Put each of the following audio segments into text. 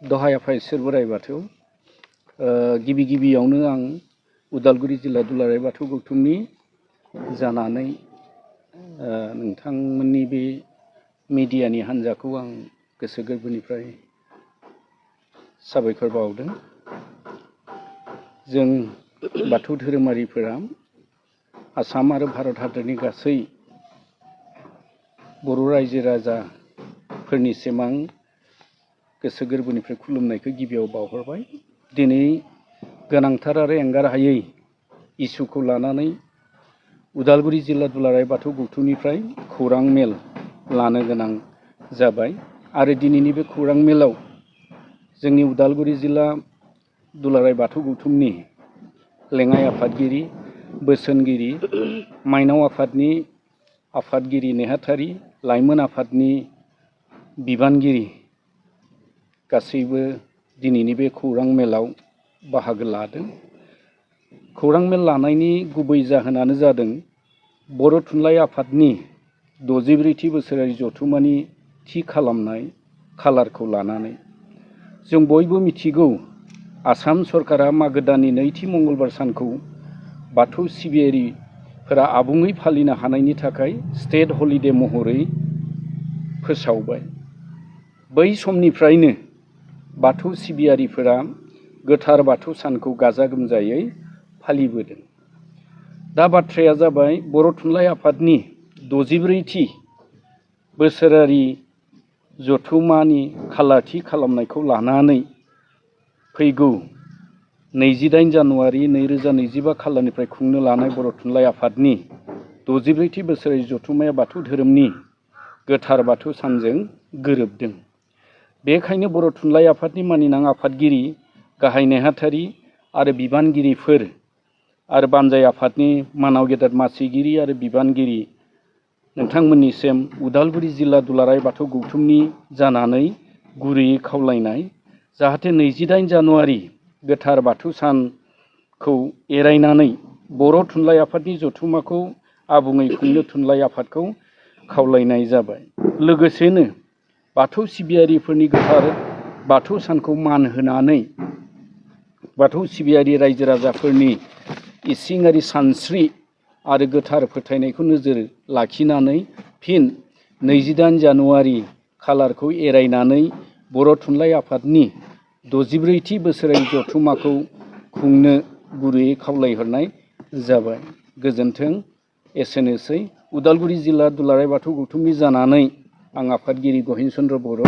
दहाय आफा इसोर बोराइ बाथौ गिबि गिबियावनो आं उदालगुरि जिल्ला दुलाराय बाथौ गौथुमनि जानानै नोंथांमोननि बे मिडियानि हान्जाखौ आं गोसो गोरबोनिफ्राय साबायखर बावदों। जों बाथौ धोरोमारिफोरा आसाम आरो भारत हादरनि गासै बर' रायजो राजाफोरनिसिम आं गोसो गोरबोनिफ्राय खुलुमनायखौ गिबियाव बावहरबाय। दिनै गोनांथार आरो एंगार हायै इसुखौ लानानै उदालगुरि जिल्ला दुलाराय बाथौ गौथुमनिफ्राय खौरां मेल लानो गोनां जाबाय आरो दिनैनि बे खौरां मेलाव जोंनि उदालगुरि जिल्ला दुलाराय बाथौ गौथुमनि लेङाइ आफादगिरि, बोसोनगिरि, माइनाव आफादनि आफादगिरि नेहाथारि, लाइमोन आफादनि बिबानगिरि गासैबो दिनैनि बे खौरां मेलाव बाहागो लादों। खौरां मेल लानायनि गुबै जाहोनानो जादों बर' थुनलाइ आफादनि 64थि बोसोरारि जथुम्मानि थि खालामनाय खालारखौ लानानै। जों बयबो मिथिगौ आसाम सरकारा मागो दाननि नैथि मंगलबार सानखौ बाथौ सिबियारिफोरा आबुङै फालिनो हानायनि थाखाय स्टेट हलिडे महरै फोसावबाय। बै समनिफ्रायनो बाथौ सिबियारिफोरा गोथार बाथौ सानखौ गाजा गोमजायै फालिबोदों। दा बाथ्राया जाबाय बर' थुनलाइ आफादनि 64थि बोसोरारि जथुम्मानि खालार थि खालामनायखौ लानानै फैगौ 28 जानुवारि 2025 खालारनिफ्राय खुंनो लानाय बर' थुनलाइ आफादनि 64थि बोसोरारि जथुम्माया बाथौ धोरोमनि गोथार बाथौ सानजों गोरोबदों। बेखायनो बर' थुनलाइ आफादनि मानिनां आफादगिरि, गाहाय नेहाथारि आरो बिबानगिरिफोर आरो बानजाय आफादनि मानाव गेदेर मासिगिरि आरो बिबानगिरि नोंथांमोननिसिम उदालगुरि जिल्ला दुलाराय बाथौ गौथुमनि जानानै गुरैयै खावलायनाय जाहाथे 28 जानुवारि गोथार बाथौ सानखौ एरायनानै बर' थुनलाइ आफादनि जथुम्माखौ आबुङै खुंनो थुनलाइ आफादखौ खावलायनाय जाबाय। लोगोसेनो बाथौ सिबियारिफोरनि गोथार बाथौ सानखौ मान होनानै बाथौ सिबियारि रायजो राजाफोरनि इसिङारि सानस्रि आरो गोथार फोथायनायखौ नोजोर लाखिनानै फिन 28 जानुवारि खालारखौ एरायनानै बर' थुनलाइ आफादनि 64थि बोसोरारि जथुम्माखौ खुंनो गुरैयै खावलायहरनाय जाबाय। गोजोन्थों। एसेनोसै उदालगुरि जिल्ला दुलाराय बाथौ गौथुमनि जानानै आं आफादगिरि गहिन चन्द्र बर'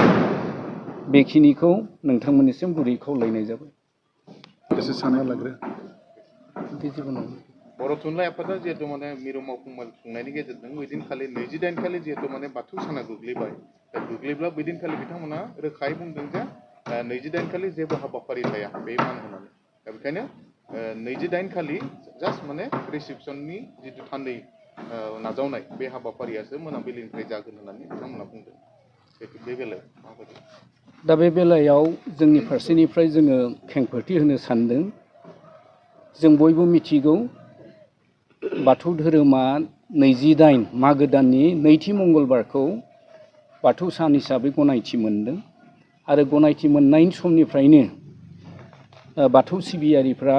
बेखिनिखौ नोंथांमोननिसिम गुरै खावलायनाय जाबाय। एसे सानना लाग्रो। बर' थुनलाइ आफादा जिहेतु माने मिरु मावफुं मेल खुंनायनि गेजेरजों बैदिनखालि 28 खालि जिहेतु माने बाथौ साना गोग्लैबाय। दा गोग्लैब्ला बैदिनखालि बिथांमोना रोखायै बुंदों जे 28 खालि जेबो हाबाफारि थाया बे मान होनानै। दा बेखायनो 28 खालि जास्ट माने रिसिपसननि जितु थान्दै नाजावनाय बे हाबाफारियासो मोनाबिलिनिफ्राय जागोन होननानै बिथांमोना बुंदों। बे बेलायाव माबायदि? दा बे बेलायाव जोंनि फारसेनिफ्राय जोङो खेंफोरथि होनो सानदों। जों बयबो मिथिगौ बाथौ धोरोमा 28 मागो दाननि नैथि मंगलबारखौ बाथौ सान हिसाबै गनायथि मोनदों आरो गनायथि मोननायनि समनिफ्रायनो बाथौ सिबियारिफ्रा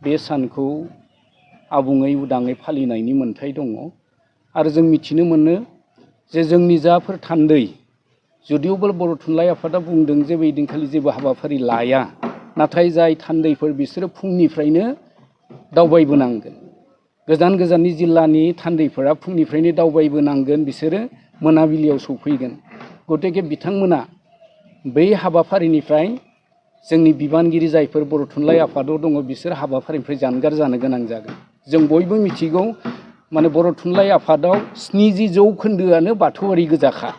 बे सानखौ आबुङै उदाङै फालिनायनि मोन्थाय दङ आरो जों मिथिनो मोनो जे जोंनि जाफोर थान्दै जुदिअबो बर' थुनलाइ आफादा बुंदों जे बै दिनखालि जेबो हाबाफारि लाया, नाथाय जाय थान्दैफोर बिसोरो फुंनिफ्रायनो दावबायबोनांगोन। गोजान गोजाननि जिल्लानि थान्दैफोरा फुंनिफ्रायनो दावबायबोनांगोन, बिसोरो मोनाबिलियाव सौफैगोन। गतिके बिथांमोना बै हाबाफारिनिफ्राय जोंनि बिबानगिरि जायफोर बर' थुनलाइ आफादाव दङ बिसोर हाबाफारिनिफ्राय जानगार जानो गोनां जागोन। जों बयबो मिथिगौ माने बर' थुनलाइ आफादाव 70% बाथौआरि गोजाखा,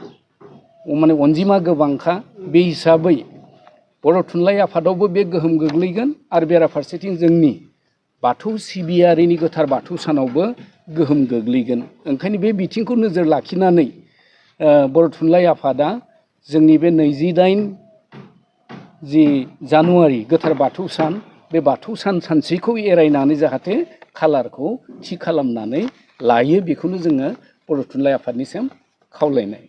माने अनजिमा गोबांखा। बे हिसाबै बर' थुनलाइ आफादावबो बे गोहोम गोग्लैगोन आरो बेराफारसेथिं जोंनि बाथौ सिबियारिनि गोथार बाथौ सानावबो गोहोम गोग्लैगोन। ओंखायनो बे बिथिंखौ नोजोर लाखिनानै बर' थुनलाइ आफादा जोंनि बे 28 जानुवारि गोथार बाथौ सान, बे बाथौ सान सानसेखौ एरायनानै जाहाथे खालारखौ थि खालामनानै लायो, बेखौनो जोङो बर' थुनलाइ आफादनिसिम खावलायनाय।